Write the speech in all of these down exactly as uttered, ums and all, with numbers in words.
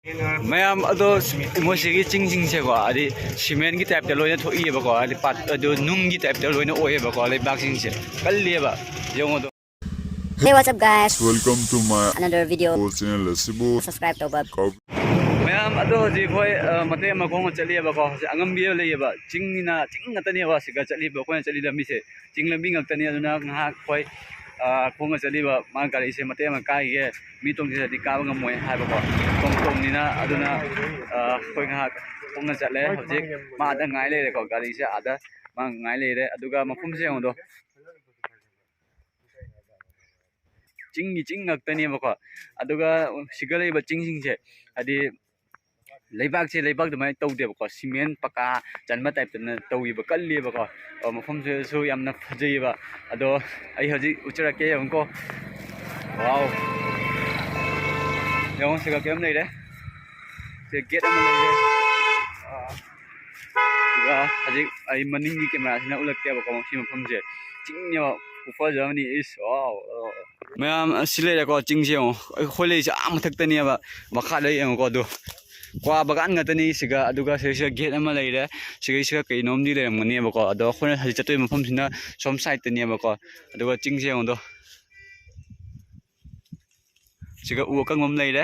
ꯃꯌꯥꯝ ꯑꯗꯣ ꯃꯣꯏꯁꯤꯒꯤ ꯆꯤꯡꯁꯤꯡꯁꯦꯀꯣ, ꯍꯥꯏꯗꯤ ꯁꯤꯃꯦꯟꯒꯤ ꯇꯥꯏꯞꯇ ꯂꯣꯏꯅ ꯊꯣꯛꯏꯕꯀꯣ, ꯍꯥꯏꯗꯤ ꯄꯥꯠ ꯑꯗꯨ ꯅꯨꯡꯒꯤ ꯇꯥꯏꯞꯇ ꯂꯣꯏꯅ ꯑꯣꯏꯌꯦꯕꯀꯣ, ꯂꯩꯕꯥꯛꯁꯤꯡꯁꯦ ꯀꯜꯂꯦꯕ꯫ ꯌꯦꯡꯉꯣ ꯑꯗꯣ꯫ Hey, what's up, guys? Welcome to my another video channel ꯑꯁꯤꯕꯨ subscribe ꯇꯧꯕ꯫ ꯃꯌꯥꯝ ꯑꯗꯣ ꯍꯧꯖꯤꯛ ꯑꯩꯈꯣꯏ, ꯑ, ꯃꯇꯦꯛ ꯑꯃ ꯈꯣꯡꯅ ꯆꯠꯂꯤꯑꯕꯀꯣ꯫ ꯍꯧꯖꯤꯛ ꯑꯉꯝꯕꯤ ꯑꯃ ꯂꯩꯌꯦꯕ, ꯆꯤꯡꯅꯤꯅ ꯆꯤꯡ ꯉꯥꯛꯇꯅꯦꯕ ꯁꯤꯒ ꯆꯠꯂꯤꯕ, ꯑꯩꯈꯣꯏꯅ ꯆꯠꯂꯤ ꯂꯝꯕꯤꯁꯦ ꯆꯤꯡ ꯂꯝꯕꯤ ꯉꯥꯛꯇꯅꯤ꯫ ꯑꯗꯨꯅ ꯉꯥꯏꯍꯥꯛ ꯑꯩꯈꯣꯏ, ꯑ, ꯈꯣꯡꯅ ꯆꯠꯂꯤꯕ, ꯃꯥ ꯒꯥꯔꯤꯁꯦ ꯃꯇꯦꯛ ꯑꯃ ꯀꯥꯏꯒꯦ, ꯃꯤ ꯇꯣꯡꯁꯤꯜꯂꯗꯤ ꯀꯥꯕ ꯉꯝꯃꯣꯏ ꯍꯥꯏꯕꯀꯣ꯫ ꯇꯣꯡ ꯇꯣꯡꯅꯤꯅ ꯑꯗꯨꯅ, ꯑ, ꯑꯩꯈꯣꯏ ꯉꯥꯏꯍꯥꯛ ꯈꯣꯡꯅ ꯆꯠꯂꯦ꯫ ꯍꯧꯖꯤꯛ ꯃꯥ ꯑꯥꯗ ꯉꯥꯏ ꯂꯩꯔꯦꯀꯣ, ꯒꯥꯔꯤꯁꯦ ꯑꯥꯗ ꯃꯥ ꯉꯥꯏ ꯂꯩꯔꯦ꯫ ꯑꯗꯨꯒ ꯃꯐꯝꯁꯦ ꯌꯦꯡꯉꯨꯗꯣ, ꯆꯤꯡꯒꯤ ꯆꯤꯡ ꯉꯥꯛꯇꯅꯦꯕꯀꯣ꯫ ꯑꯗꯨꯒ ꯁꯤꯒ ꯂꯩꯕ ꯆꯤꯡꯁꯤꯡꯁꯦ, ꯍꯥꯏꯗꯤ ꯂꯩꯕꯥꯛꯁꯦ ꯂꯩꯕꯥꯛ ꯑꯗꯨꯃꯥꯏꯅ ꯇꯧꯗꯦꯕꯀꯣ, ꯁꯤꯃꯦꯟ ꯄꯀꯥ ꯆꯟꯕ ꯇꯥꯏꯞꯇꯅ ꯇꯧꯋꯦꯕ, ꯀꯜꯂꯦꯕꯀꯣ꯫ ꯑ, ꯃꯐꯝꯁꯤꯁꯨ ꯌꯥꯝꯅ ꯐꯖꯩꯌꯦꯕ꯫ ꯑꯗꯣ ꯑꯩ ꯍꯧꯖꯤꯛ ꯎꯠꯆꯔꯛꯀꯦ, ꯌꯦꯡꯉꯨꯀꯣ꯫ ꯋꯥꯎ, ꯌꯦꯡꯉꯣ, ꯁꯤꯒ ꯀꯩꯅꯣꯝ ꯂꯩꯔꯦ꯫ ꯁꯤ ꯒꯦꯠ ꯑꯃ ꯂꯩꯔꯦ꯫ ꯑ, ꯑꯗꯨꯒ ꯍꯧꯖꯤꯛ ꯑꯩ ꯃꯅꯤꯡꯒꯤ ꯀꯦꯃꯦꯔꯥꯁꯤꯅ ꯎꯠꯂꯛꯀꯦꯕꯀꯣ, ꯁꯤ ꯃꯐꯝꯁꯦ ꯆꯤꯡꯅꯦꯕ, ꯈꯨꯐꯖ ꯑꯃꯅꯤ꯫ ꯏꯁ, ꯋꯥꯎ, ꯋꯥꯎ꯫ ꯃꯌꯥꯝ ꯑꯁꯤ ꯂꯩꯔꯦꯀꯣ, ꯆꯤꯡꯁꯦ ꯌꯦꯡꯉꯣ, ꯑꯩꯈꯣꯏ ꯂꯩꯔꯤꯁꯦ ꯑꯥ ꯃꯊꯛꯇꯅꯦꯕ, ꯃꯈꯥꯗ ꯌꯦꯡꯉꯣꯀꯣ꯫ ꯑꯗꯨ ꯀ꯭ꯋꯥ ꯕꯒꯥꯟ ꯉꯥꯛꯇꯅꯤ ꯁꯤꯒ꯫ ꯑꯗꯨꯒ ꯁꯤꯒ ꯒꯦꯠ ꯑꯃ ꯂꯩꯔꯦ, ꯁꯤꯒꯩꯁꯤꯒ ꯀꯩꯅꯣꯝꯗꯤ ꯂꯩꯔꯝꯒꯅꯦꯕꯀꯣ꯫ ꯑꯗꯣ ꯑꯩꯈꯣꯏꯅ ꯍꯧꯖꯤꯛ ꯆꯠꯇꯣꯏ ꯃꯐꯝꯁꯤꯅ ꯁꯣꯝ ꯁꯥꯏꯠꯇꯅꯦꯕꯀꯣ꯫ ꯑꯗꯨꯒ ꯆꯤꯡꯁꯦ ꯌꯦꯡꯉꯣꯗꯣ, ꯁꯤꯒ ꯎ ꯑꯀꯪꯕ ꯑꯃ ꯂꯩꯔꯦ꯫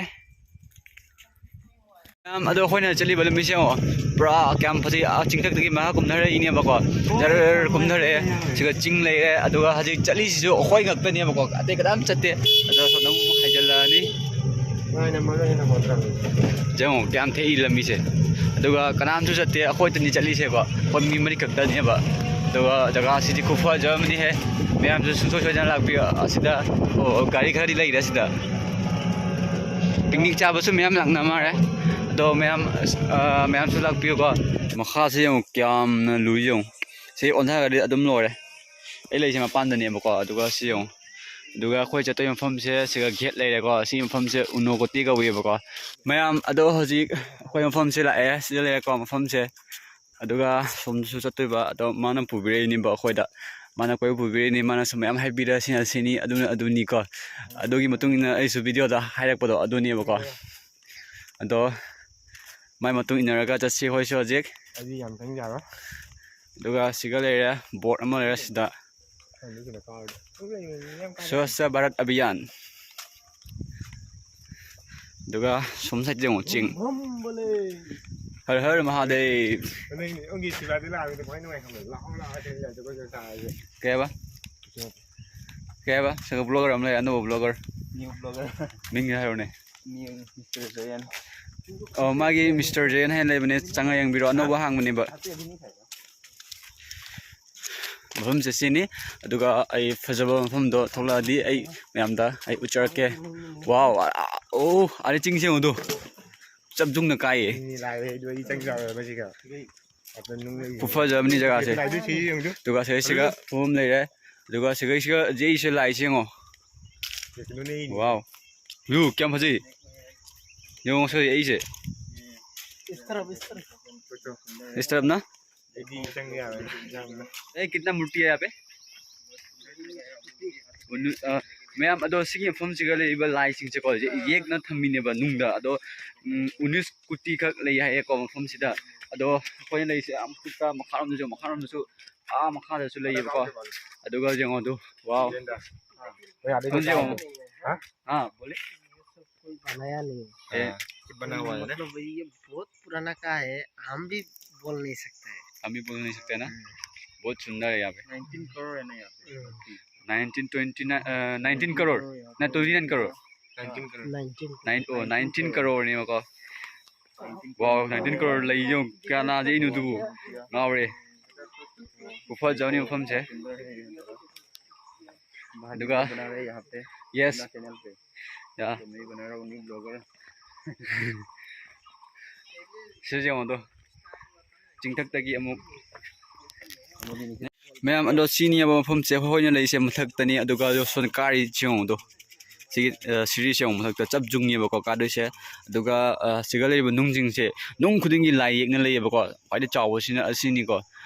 ꯃꯌꯥꯝ, ꯑꯗꯣ ꯑꯩꯈꯣꯏꯅ ꯆꯠꯂꯤꯕ ꯂꯝꯕꯤꯁꯦ ꯌꯦꯡꯉꯣ, ꯄꯨꯔꯥ ꯀꯌꯥꯝ ꯐꯖꯩ꯫ ꯑꯥ ꯆꯤꯡꯊꯛꯇꯒꯤ ꯃꯈꯥ ꯀꯨꯝꯊꯔꯛꯏꯅꯦꯕꯀꯣ, ꯖꯔ ꯀꯨꯝꯊꯔꯛꯑꯦ꯫ ꯁꯤꯒ ꯆꯤꯡ ꯂꯩꯔꯦ꯫ ꯑꯗꯨꯒ ꯍꯧꯖꯤꯛ ꯆꯠꯂꯤꯁꯤꯁꯨ ꯑꯩꯈꯣꯏ ꯉꯥꯛꯇꯅꯦꯕꯀꯣ, ꯑꯇꯩ ꯀꯅꯥꯝ ꯆꯠꯇꯦ꯫ ꯑꯗꯣ ꯁꯣꯝꯗ ꯑꯃꯨꯛ ꯍꯥꯏꯖꯤꯜꯂꯛꯑꯅꯤ꯫ ꯌꯦꯡꯉꯣ ꯀꯌꯥꯝ ꯊꯦꯛꯏ ꯂꯝꯕꯤꯁꯦ꯫ ꯑꯗꯨꯒ ꯀꯅꯥꯝꯁꯨ ꯆꯠꯇꯦ, ꯑꯩꯈꯣꯏꯇꯅꯤ ꯆꯠꯂꯤꯁꯦꯀꯣ꯫ ꯑꯩꯈꯣꯏ ꯃꯤ ꯃꯔꯤ ꯈꯛꯇꯅꯦꯕ꯫ ꯑꯗꯨꯒ ꯖꯒꯥꯁꯤꯗꯤ ꯈꯨꯐꯖ ꯑꯃꯅꯤꯍꯦ꯫ ꯃꯌꯥꯝꯁꯨ ꯁꯨꯡꯁꯣꯏ ꯁꯣꯏꯗꯅ ꯂꯥꯛꯄꯤꯌꯨ꯫ ꯑꯁꯤꯗ, ꯑꯣ, ꯒꯥꯔꯤ ꯈꯔꯗꯤ ꯂꯩꯔꯦ ꯑꯁꯤꯗ꯫ ꯄꯤꯛꯅꯤꯛ ꯆꯥꯕꯁꯨ ꯃꯌꯥꯝ ꯂꯥꯛꯅ ꯃꯥꯜꯂꯦ꯫ ꯑꯗꯣ ꯃꯌꯥꯝ, ꯑ, ꯃꯌꯥꯝꯁꯨ ꯂꯥꯛꯄꯤꯌꯨꯀꯣ꯫ ꯃꯈꯥꯁꯦ ꯌꯦꯡꯉꯨ, ꯀꯌꯥꯝꯅ ꯂꯨꯏ ꯌꯦꯡꯉꯨ꯫ ꯁꯤ ꯑꯣꯟꯊꯔꯒꯗꯤ ꯑꯗꯨꯝ ꯂꯣꯏꯔꯦ꯫ ꯑꯩ ꯂꯩꯁꯦ ꯃꯄꯥꯟꯗꯅꯦꯕꯀꯣ꯫ ꯑꯗꯨꯒ ꯁꯤ ꯌꯦꯡꯉꯨ꯫ ꯑꯗꯨꯒ ꯑꯩꯈꯣꯏ ꯆꯠꯇꯣꯏ ꯃꯐꯝꯁꯦ ꯁꯤꯒ ꯒꯦꯠ ꯂꯩꯔꯦꯀꯣ꯫ ꯁꯤ ꯃꯐꯝꯁꯦ ꯎꯅꯣꯀꯣꯇꯤ ꯀꯧꯋꯦꯕꯀꯣ꯫ ꯃꯌꯥꯝ ꯑꯗꯣ ꯍꯧꯖꯤꯛ ꯑꯩꯈꯣꯏ ꯃꯐꯝꯁꯦ ꯂꯥꯛꯑꯦ꯫ ꯁꯤꯗ ꯂꯩꯔꯦꯀꯣ ꯃꯐꯝꯁꯦ꯫ ꯑꯗꯨꯒ ꯁꯣꯝꯗꯁꯨ ꯆꯠꯇꯣꯏꯕ꯫ ꯑꯗꯣ ꯃꯥꯅ ꯄꯨꯕꯤꯔꯛꯏꯅꯦꯕ ꯑꯩꯈꯣꯏꯗ꯫ ꯃꯥꯅ ꯀꯣꯏꯕ ꯄꯨꯕꯤꯔꯛꯏꯅꯦ꯫ ꯃꯥꯅꯁꯨ ꯃꯌꯥꯝ ꯍꯥꯏꯕꯤꯔ, "ꯁꯤꯅ ꯁꯤꯅꯤ, ꯑꯗꯨꯅ ꯑꯗꯨꯅꯤꯀꯣ"꯫ ꯑꯗꯨꯒꯤ ꯃꯇꯨꯡ ꯏꯟꯅ ꯑꯩꯁꯨ ꯚꯤꯗꯤꯑꯣꯗ ꯍꯥꯏꯔꯛꯄꯗꯣ ꯑꯗꯨꯅꯦꯕꯀꯣ꯫ ꯑꯗꯣ ꯃꯥꯏ ꯃꯇꯨꯡ ꯏꯟꯅꯔꯒ ꯆꯠꯁꯤ ꯑꯩꯈꯣꯏꯁꯨ ꯍꯧꯖꯤꯛ꯫ ꯑꯗꯨꯗꯤ ꯌꯥꯝ ꯆꯪ ꯌꯥꯔꯣꯏ꯫ ꯑꯗꯨꯒ ꯁꯤꯒ ꯂꯩꯔꯦ, ꯕꯣꯠ ꯑꯃ ꯂꯩꯔꯦ ꯁꯤꯗ꯫ ꯑꯗꯨꯒꯤꯗ ꯀꯥꯎꯔꯗꯤ꯫ ꯁ꯭ꯋꯥꯁ꯭ꯆ ꯚꯥꯔꯠ ꯑꯚꯤꯌꯥꯟ꯫ ꯑꯗꯨꯒ ꯁꯣꯝ ꯁꯥꯏꯗ ꯌꯦꯡꯉꯣ, ꯆꯤꯡ꯫ ꯍꯔ ꯍꯔ ꯃꯍꯥꯗꯦꯕ꯫ ꯀꯩ ꯍꯥꯏꯕ? ꯀꯩ ꯍꯥꯏꯕ? ꯁꯤꯗ ꯕ꯭ꯂꯣꯒꯔ ꯑꯃ ꯂꯩ, ꯑꯅꯧꯕ ꯕ꯭ꯂꯣꯒꯔ꯫ ꯃꯤꯡ ꯍꯥꯏꯔꯣꯅꯦ꯫ ꯑꯣ, ꯃꯥꯒꯤ ꯃꯤꯁꯇꯔ ꯖꯦꯟ ꯍꯥꯏꯅ ꯂꯩꯕꯅꯦ, ꯆꯪꯉ ꯌꯦꯡꯕꯤꯔꯣ, ꯑꯅꯧꯕ ꯍꯥꯡꯕꯅꯦꯕ꯫ ꯃꯐꯝꯁꯦ ꯁꯤꯅꯤ꯫ ꯑꯗꯨꯒ ꯑꯩ ꯐꯖꯕ ꯃꯐꯝꯗꯣ ꯊꯣꯛꯂꯛꯑꯗꯤ ꯑꯩ ꯃꯌꯥꯝꯗ ꯑꯩ ꯎꯠꯆꯔꯛꯀꯦ꯫ ꯋꯥꯎ, ꯑ, ꯑ, ꯑꯣ, ꯑꯥꯗ ꯆꯤꯡꯁꯦ ꯌꯦꯡꯉꯨꯗꯣ꯫ ꯆꯞ ꯌꯨꯡꯅ ꯀꯥꯏꯌꯦ꯫ ꯃꯤ ꯂꯥꯛꯑꯦ, ꯑꯗꯨ ꯑꯩ ꯆꯪ ꯆꯪꯉꯒ ꯁꯤꯒ꯫ ꯑꯗ ꯅꯨꯡ ꯂꯩ꯫ ꯈꯨꯐꯖꯕꯅꯤ ꯖꯒꯥꯁꯦ꯫ ꯂꯥꯏꯗꯨ ꯁꯤ ꯌꯦꯡꯉꯨꯗꯣ꯫ ꯑꯗꯨꯒ ꯁꯤꯗꯩꯁꯤꯒ ꯐꯨꯝ ꯑꯃ ꯂꯩꯔꯦ꯫ ꯑꯗꯨꯒ ꯁꯤꯗꯩꯁꯤꯒ ꯌꯦꯛꯏꯁꯦ ꯂꯥꯏꯁꯦ ꯌꯦꯡꯉꯣ꯫ ꯀꯩꯅꯣꯅꯦ꯫ ꯋꯥꯎ꯫ ꯌꯨ, ꯀꯌꯥꯝ ꯐꯖꯩ꯫ ꯌꯦꯡꯉꯣ ꯁꯤ ꯌꯦꯛꯏꯁꯦ꯫ ꯏꯁ ꯇꯔꯐ, ꯏꯁ ꯇꯔꯐ꯫ ꯏꯁ ꯇꯔꯐꯅ? ꯑꯩꯗꯤ ꯆꯪ ꯌꯥꯔꯣꯏ, ꯌꯥꯝꯅ꯫ ꯑꯦ, ꯀꯤꯇꯅꯥ ꯃꯨꯔꯇꯤ ꯍꯥꯏ ꯌꯥ ꯄꯦ? ꯎꯅꯨ-, ꯑ, ꯃꯌꯥꯝ, ꯑꯗꯣ ꯁꯤꯒꯤ ꯃꯐꯝꯁꯤꯒ ꯂꯩꯔꯤꯕ ꯂꯥꯏꯁꯤꯡꯁꯦꯀꯣ, ꯌꯦ-, ꯌꯦꯛꯅ ꯊꯝꯃꯤꯅꯦꯕ ꯅꯨꯡꯗ꯫ ꯑꯗꯣ, ꯎꯝ, ꯎꯅꯤꯁ ꯀꯨꯇꯤ ꯈꯛ ꯂꯩ ꯍꯥꯏꯌꯦꯀꯣ ꯃꯐꯝꯁꯤꯗ꯫ ꯑꯗꯣ ꯑꯩꯈꯣꯏꯅ ꯂꯩꯔꯤꯁꯦ ꯌꯥꯝ ꯄꯤꯛꯄ, ꯃꯈꯥꯔꯣꯝꯗꯁꯨ, ꯃꯈꯥꯔꯣꯝꯗꯁꯨ, ꯑꯥ ꯃꯈꯥꯗꯁꯨ ꯂꯩꯌꯦꯕꯀꯣ꯫ ꯑꯗꯨꯒ ꯌꯦꯡꯉꯣ ꯑꯗꯨ, ꯋꯥꯎ꯫ ꯃꯐꯝꯁꯦ ꯌꯦꯡꯉꯣ꯫ ꯍꯥ? ꯕꯣꯂꯦ? ꯅꯌꯥ ꯅꯌꯥ꯫ ꯑꯦ꯫ ꯕꯅꯥ ꯍꯨꯋꯥ ꯍꯥꯏ ꯅ? ꯃꯇꯂꯕ ꯌꯦ ꯕꯍꯨꯠ ꯄꯨꯔꯥꯅꯥ ꯀꯥ ꯍꯦ, ꯍꯝ ꯚꯤ ꯕꯣꯜ ꯅꯍꯤ ꯁꯛꯇꯦ꯫ ꯍꯝ ꯚꯤ ꯕꯣꯜ ꯅꯍꯤ ꯁꯛꯇꯦ ꯅꯥ? ꯎꯝ꯫ ꯕꯍꯨꯠ ꯁꯨꯟꯗꯔ ꯍꯦ ꯌꯍꯥ ꯄꯦ꯫ ꯅꯥꯏꯟꯇꯤꯟ ꯀꯔꯣꯔ ꯍꯦ ꯅꯥ ꯌꯍꯥ ꯄꯦ꯫ ꯎꯝ꯫ ꯅꯥꯏꯟꯇꯤꯟ ꯇ꯭ꯋꯦꯟꯇꯤ ꯅꯥꯏꯟ, ꯑ, nineteen crore? Nine, twenty nine crore? Nineteen crore. Nineteen. Nine, ꯑꯣ, ꯅꯥꯏꯟꯇꯤꯟ ꯀꯔꯣꯔꯅꯦꯕꯀꯣ꯫ ꯋꯥꯎ, ꯅꯥꯏꯟꯇꯤꯟ ꯀꯔꯣꯔ ꯂꯩ ꯌꯦꯡꯉꯨ, ꯀꯌꯥ ꯅꯥꯗꯦ ꯏꯅꯨꯗꯨꯕꯨ꯫ ꯉꯥꯎꯔꯦ꯫ ꯈꯨꯐꯖꯕꯅꯤ ꯃꯐꯝꯁꯦ꯫ ꯑꯗꯨꯒ, ꯌꯦꯁ꯫ ꯌꯥ꯫ ꯁꯤꯁꯦ ꯌꯦꯡꯉꯣ ꯑꯗꯣ꯫ ꯆꯤꯡꯊꯛꯇꯒꯤ ꯑꯃꯨꯛ꯫ ꯃꯌꯥꯝ ꯑꯗꯣ ꯁꯤꯅꯦꯕ ꯃꯐꯝꯁꯦ, ꯑꯩꯈꯣꯏꯅ ꯂꯩꯔꯤꯁꯦ ꯃꯊꯛꯇꯅꯤ꯫ ꯑꯗꯨꯒ ꯑꯗꯣ ꯁꯣꯝ ꯀꯥꯔꯤꯁꯦ ꯌꯦꯡꯉꯣ ꯑꯗꯣ꯫ ꯁꯤꯒꯤ, ꯑ, ꯁꯤꯔꯤꯁꯦ ꯌꯦꯡꯉꯣ ꯃꯊꯛꯇ ꯆꯞ ꯌꯨꯡꯉꯦꯕꯀꯣ ꯀꯥꯗꯣꯏꯁꯦ꯫ ꯑꯗꯨꯒ, ꯑ, ꯁꯤꯒ ꯂꯩꯔꯤꯕ ꯅꯨꯡꯁꯤꯡꯁꯦ, ꯅꯨꯡ ꯈꯨꯗꯤꯡꯒꯤ ꯂꯥꯏ ꯌꯦꯛꯅ ꯂꯩꯌꯦꯕꯀꯣ꯫ ꯈ꯭ꯋꯥꯏꯗꯩ ꯆꯥꯎꯕꯁꯤꯅ ꯑꯁꯤꯅꯤꯀꯣ꯫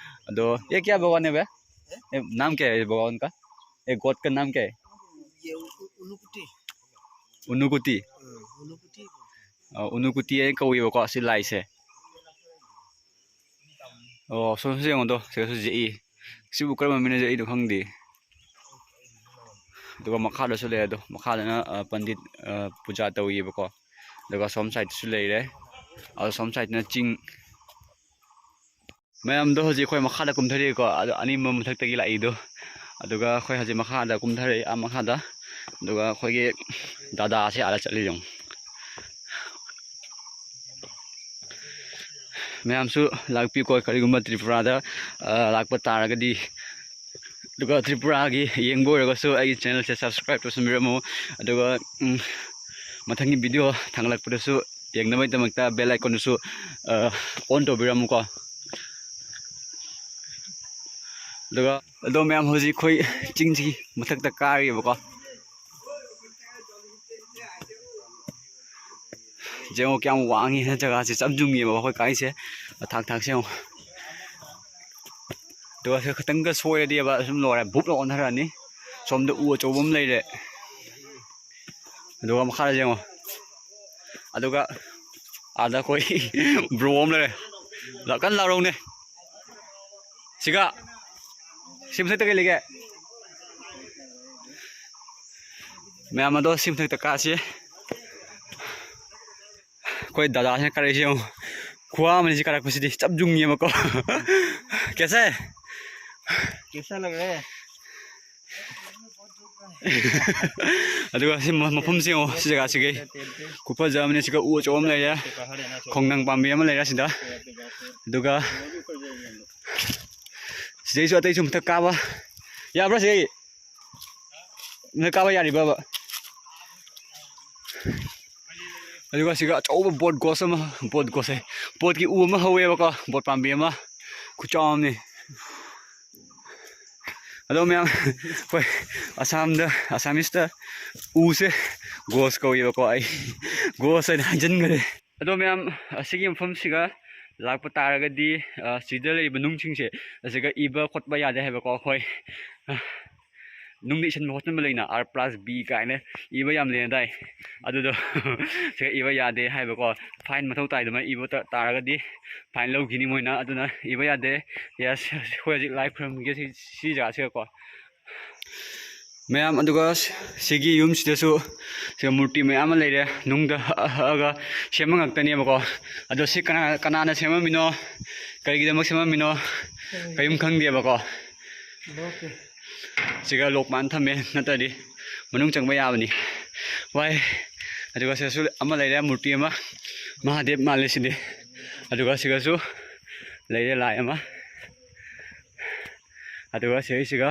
ꯑꯗꯣ, ये क्या भगवान है बे? ये नाम क्या है भगवान का? ये गॉड का नाम क्या है? ये उ-, उ-, उनुकुटी। उनुकुटी? हम्म, उनुकुटी बोलते हैं। ꯑ, ꯎꯅꯨꯀꯨꯇꯤ ꯍꯥꯏꯅ ꯀꯧꯏꯕꯀꯣ ꯁꯤ ꯂꯥꯏꯁꯦ꯫ ꯑꯣ, ꯁꯣꯝꯁꯨ ꯌꯦꯡꯉꯣꯗꯣ, ꯁꯤꯗꯁꯨ ꯌꯦꯛꯏ꯫ ꯁꯤꯕꯨ ꯀꯔꯝꯕ ꯃꯤꯅ ꯌꯦꯛꯏꯅꯣ ꯈꯪꯗꯦ꯫ ꯑꯗꯨꯒ ꯃꯈꯥꯗꯁꯨ ꯂꯩ ꯑꯗꯣ, ꯃꯈꯥꯗꯅ, ꯑ, ꯄꯟꯗꯤꯠ, ꯑ, ꯄꯨꯖꯥ ꯇꯧꯔꯤꯑꯕꯀꯣ꯫ ꯑꯗꯨꯒ ꯁꯣꯝ ꯁꯥꯏꯠꯇꯁꯨ ꯂꯩꯔꯦ꯫ ꯑꯗꯣ ꯁꯣꯝ ꯁꯥꯏꯠꯇꯅ ꯆꯤꯡ꯫ ꯃꯌꯥꯝꯗꯣ ꯍꯧꯖꯤꯛ ꯑꯩꯈꯣꯏ ꯃꯈꯥꯗ ꯀꯨꯝꯊꯔꯛꯏꯀꯣ, ꯑꯗꯣ ꯑꯅꯤꯃ ꯃꯊꯛꯇꯒꯤ ꯂꯥꯛꯏꯗꯣ꯫ ꯑꯗꯨꯒ ꯑꯩꯈꯣꯏ ꯍꯧꯖꯤꯛ ꯃꯈꯥꯗ ꯀꯨꯝꯊꯔꯛꯏ, ꯑꯥ ꯃꯈꯥꯗ꯫ ꯑꯗꯨꯒ ꯑꯩꯈꯣꯏꯒꯤ ꯗꯥꯗꯥꯁꯦ ꯑꯥꯗ ꯆꯠꯂꯤ ꯌꯦꯡꯉꯨ꯫ ꯃꯌꯥꯝꯁꯨ ꯂꯥꯛꯄꯤꯌꯨꯀꯣ, ꯀꯔꯤꯒꯨꯝꯕ ꯇ꯭ꯔꯤꯄꯨꯔꯥꯗ, ꯑ, ꯂꯥꯛꯄ ꯇꯥꯔꯒꯗꯤ꯫ ꯑꯗꯨꯒ ꯇ꯭ꯔꯤꯄꯨꯔꯥꯒꯤ ꯌꯦꯡꯕ ꯑꯣꯏꯔꯒꯁꯨ ꯑꯩꯒꯤ ꯆꯦꯅꯦꯜꯁꯦ subscribe ꯇꯧꯁꯟꯕꯤꯔꯝꯃꯨ꯫ ꯑꯗꯨꯒ, ꯎꯝ, ꯃꯊꯪꯒꯤ video ꯊꯥꯡꯒꯠꯂꯛꯄꯗꯁꯨ ꯌꯦꯡꯅꯕꯒꯤꯗꯃꯛꯇ bell icon ꯗꯨꯁꯨ, ꯑ, on ꯇꯧꯕꯤꯔꯝꯃꯨꯀꯣ꯫ ꯑꯗꯨꯒ ꯑꯗꯣ ꯃꯌꯥꯝ ꯍꯧꯖꯤꯛ ꯑꯩꯈꯣꯏ ꯆꯤꯡꯁꯤꯒꯤ ꯃꯊꯛꯇ ꯀꯥꯔꯤꯕꯀꯣ꯫ ꯌꯦꯡꯉꯣ ꯀꯌꯥꯝ ꯋꯥꯡꯉꯤ ꯍꯥꯏꯅ ꯖꯒꯥꯁꯦ ꯆꯞ ꯌꯨꯡꯉꯦꯕ ꯑꯩꯈꯣꯏ ꯀꯥꯏꯁꯦ꯫ ꯃꯊꯥꯛ ꯊꯥꯛꯁꯦ ꯌꯦꯡꯉꯣ꯫ ꯑꯗꯨꯒ ꯁꯤ ꯈꯤꯇꯪꯒ ꯁꯣꯏꯔꯗꯤꯕ ꯁꯨꯝ ꯂꯣꯏꯔꯦ, ꯕꯨꯞ ꯂꯥꯎ ꯑꯣꯟꯊꯔꯛꯑꯅꯤ꯫ ꯁꯣꯝꯗ ꯎ ꯑꯆꯧꯕ ꯑꯃ ꯂꯩꯔꯦ꯫ ꯑꯗꯨꯒ ꯃꯈꯥꯗ ꯌꯦꯡꯉꯣ꯫ ꯑꯗꯨꯒ ꯑꯥꯗ ꯑꯩꯈꯣꯏ bro ꯑꯃ ꯂꯩꯔꯦ꯫ ꯂꯥꯛ-, ꯀꯟꯅ ꯂꯥꯎꯔꯧꯅꯦ꯫ ꯁꯤꯒ ꯁꯤ ꯃꯊꯛꯇ ꯀꯩ ꯂꯩꯒꯦ? ꯃꯌꯥꯝ ꯑꯗꯣ ꯁꯤ ꯃꯊꯛꯇ ꯀꯥꯁꯤ꯫ ꯑꯩꯈꯣꯏ ꯗꯗꯥꯁꯤꯅ ꯀꯥꯔꯛꯏꯁꯤ ꯌꯦꯡꯉꯨ꯫ ꯈꯨꯋꯥ ꯑꯃꯅꯤ ꯁꯤ ꯀꯥꯔꯛꯄꯁꯤꯗꯤ, ꯆꯞ ꯌꯨꯡꯉꯦꯕꯀꯣ꯫ ꯀꯦꯁꯦ? ꯀꯦꯁꯦ ꯂꯒ ꯔꯦ? ꯑꯗꯨꯒ ꯁꯤ ꯃ-, ꯃꯐꯝꯁꯤ ꯌꯦꯡꯉꯣ, ꯁꯤ ꯖꯒꯥꯁꯤꯒꯤ ꯈꯨꯐꯖ ꯑꯃꯅꯤ꯫ ꯁꯤꯒ ꯎ ꯑꯆꯧꯕ ꯑꯃ ꯂꯩꯔꯦ, ꯈꯣꯡꯅꯥꯡ ꯄꯥꯝꯕꯤ ꯑꯃ ꯂꯩꯔꯦ ꯁꯤꯗ꯫ ꯑꯗꯨꯒ ꯁꯤꯗꯩꯁꯨ ꯑꯇꯩꯁꯨ ꯃꯊꯛ ꯀꯥꯕ ꯌꯥꯕ꯭ꯔꯥ? ꯁꯤꯗꯩ ꯃꯊꯛ ꯀꯥꯕ ꯌꯥꯔꯤꯕ꯭ꯔꯕ? ꯑꯗꯨꯒ ꯁꯤꯒ ꯑꯆꯧꯕ ꯕꯣꯠ ꯒꯣꯁ ꯑꯃ, ꯕꯣꯠ ꯒꯣꯁ ꯍꯥꯏ, ꯕꯣꯠꯀꯤ ꯎ ꯑꯃ ꯍꯧꯋꯦꯕꯀꯣ, ꯕꯣꯠ ꯄꯥꯝꯕꯤ ꯑꯃ ꯈꯨꯆꯥꯎ ꯑꯃꯅꯤ꯫ ꯑꯗꯣ ꯃꯌꯥꯝ, ꯑꯩꯈꯣꯏ ꯑꯁꯥꯝꯗ, ꯑꯁꯥꯃꯤꯁꯇ ꯎꯁꯦ ꯒꯣꯁ ꯀꯧꯋꯦꯕꯀꯣ, ꯑꯩ ꯒꯣꯁ ꯍꯥꯏꯅ ꯍꯥꯏꯖꯤꯟꯈ꯭ꯔꯦ꯫ ꯑꯗꯣ ꯃꯌꯥꯝ, ꯑꯁꯤꯒꯤ ꯃꯐꯝꯁꯤꯒ ꯂꯥꯛꯄ ꯇꯥꯔꯒꯗꯤ, ꯑ, ꯁꯤꯗ ꯂꯩꯔꯤꯕ ꯅꯨꯡꯁꯤꯡꯁꯦ ꯑꯁꯤꯒ ꯏꯕ ꯈꯣꯠꯄ ꯌꯥꯗꯦ ꯍꯥꯏꯕꯀꯣ꯫ ꯑꯩꯈꯣꯏ, ꯑ, ꯅꯨꯡꯗ ꯏꯁꯟꯕ ꯈꯣꯠꯆꯟꯕ ꯂꯩꯅ, ꯑꯥꯔ ꯄ꯭ꯂꯁ ꯕꯤ ꯀꯥꯏꯅ ꯏꯕ ꯌꯥꯝ ꯂꯩꯅꯗꯥꯏ꯫ ꯑꯗꯨꯗꯣ ꯁꯤꯒ ꯏꯕ ꯌꯥꯗꯦ ꯍꯥꯏꯕꯀꯣ, ꯐꯥꯏꯟ ꯃꯊꯧ ꯇꯥꯏ꯫ ꯑꯗꯨꯃꯥꯏꯅ ꯏꯕ ꯇꯥꯔꯒꯗꯤ ꯐꯥꯏꯟ ꯂꯧꯈꯤꯅꯤ ꯃꯣꯏꯅ꯫ ꯑꯗꯨꯅ ꯏꯕ ꯌꯥꯗꯦ꯫ ꯌꯦꯁ, ꯑꯩꯈꯣꯏ ꯍꯧꯖꯤꯛ ꯂꯥꯏ ꯈꯨꯔꯨꯝꯒꯦ ꯁꯤ ꯁꯤ ꯖꯒꯥꯁꯤꯒꯀꯣ꯫ ꯃꯌꯥꯝ, ꯑꯗꯨꯒ ꯁꯤꯒꯤ ꯌꯨꯝꯁꯤꯗꯁꯨ ꯁꯤꯒ ꯃꯨꯔꯇꯤ ꯃꯌꯥꯝ ꯑꯃ ꯂꯩꯔꯦ, ꯅꯨꯡꯗ ꯍꯛꯑ ꯍꯛꯑꯒ ꯁꯦꯝꯕ ꯉꯥꯛꯇꯅꯦꯕꯀꯣ꯫ ꯑꯗꯣ ꯁꯤ ꯀꯅꯥ ꯀꯅꯥꯅ ꯁꯦꯝꯃꯝꯃꯤꯅꯣ, ꯀꯔꯤꯒꯤꯗꯃꯛ ꯁꯦꯝꯃꯝꯃꯤꯅꯣ, ꯀꯔꯤꯝ ꯈꯪꯗꯦꯕꯀꯣ꯫ ꯁꯤꯒ ꯂꯣꯛ ꯄꯥꯟ ꯊꯝꯃꯦ, ꯅꯠꯇ꯭ꯔꯗꯤ ꯃꯅꯨꯡ ꯆꯪꯕ ꯌꯥꯕꯅꯤ꯫ ꯋꯥꯏ꯫ ꯑꯗꯨꯒ ꯁꯤꯗꯁꯨ ꯑꯃ ꯂꯩꯔꯦ, ꯃꯨꯔꯇꯤ ꯑꯃ, ꯃꯍꯥꯗꯦꯕ ꯃꯥꯜꯂꯦ ꯁꯤꯗꯤ꯫ ꯑꯗꯨꯒ ꯁꯤꯒꯁꯨ ꯂꯩꯔꯦ ꯂꯥꯏ ꯑꯃ꯫ ꯑꯗꯨꯒ ꯁꯤꯒ